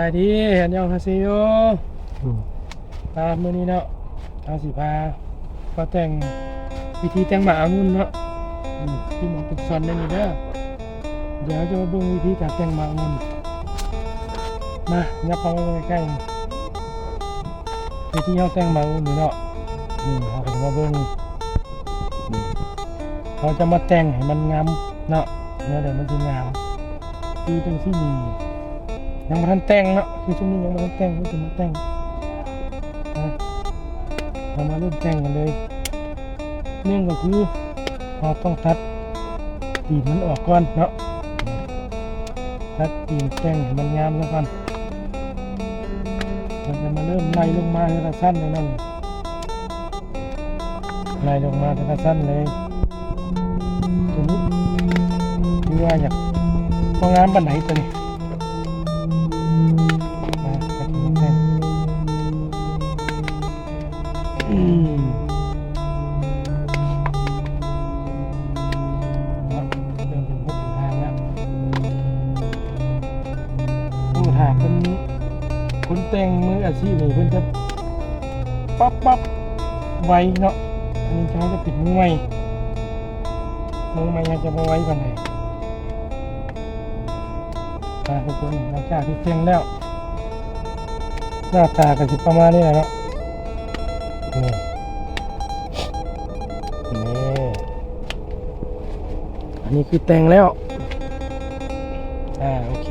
ສະບາຍດີ ອັນຍອງຮາເຊໂຍ. ອືມ ອ່າ ມື້ນີ້ເນາະ ເຮົາຊິພາມາແຕ່ງ ວິທີແຕ່ງໝາກອະງຸ່ນເນາະ. ອືມ ທີ່ໝໍຕຸກສອນແນວນີ້ເດີ. ດຽວເຮົາຈະມາເບິ່ງວິທີການແຕ່ງໝາກອະງຸ່ນ. ມາ ຫຍັບເຂົ້າມາເບິ່ງໃກ້ໆ ວິທີເຮົາແຕ່ງໝາກອະງຸ່ນນີ້ເນາະ. ນີ້ ເຮົາກໍຈະມາເບິ່ງ ນີ້ ເຮົາຈະມາແຕ່ງໃຫ້ມັນງາມເນາະ. ແນວໃດມັນຊິງາມ ຄືຈັ່ງຊີ້ນີ້ ຍັງບໍ່ທັນແຕ່ງເນາະ. ຄືຊ່ວງນີ້ຍັງບໍ່ທັນແຕ່ງ ເຮົາຊິມາແຕ່ງ ນະ ເຮົາມາເລີ່ມແຕ່ງກັນເລີຍ. ໜຶ່ງກໍຄືເຮົາຕ້ອງຕັດຕີນມັນອອກກ່ອນເນາະ. ຕັດຕີນແຕ່ງໃຫ້ມັນງາມຊະກ່ອນ. ເຮົາຈະມາເລີ່ມໄລ່ລົງມາເທື່ອລະຊັ້ນເລີຍເນາະ. ໄລ່ລົງມາເທື່ອລະຊັ້ນເລີຍ. ຕົວນີ້ຖືວ່າຍັງບໍ່ງາມປານໃດຕົວນີ້. ອ່າ ຕັດຕີນແຕ່ງ ອືມ ເນາະ ເລີ່ມເປັນຮູບເປັນຮ່າງແລ້ວ. ໂອ້ ຖ້າເພິ່ນ ຄົນແຕ່ງມືອາຊີບນີ້ ເພິ່ນຈະປັບປັບໄວເນາະ. ອັນນີ້ເຮົາຈະເປັນມືໃໝ່ ມືໃໝ່ອາດຈະບໍ່ໄວປານໃດ. ອ່າ ທຸກຄົນ ຫຼັງຈາກທີ່ແຕ່ງແລ້ວ ໜ້າຕາກໍຊິປະມານນີ້ແຫຼະເນາະ. ນີ້ ນີ້ ອັນນີ້ຄືແຕ່ງແລ້ວ. ອ່າ ໂອເຄ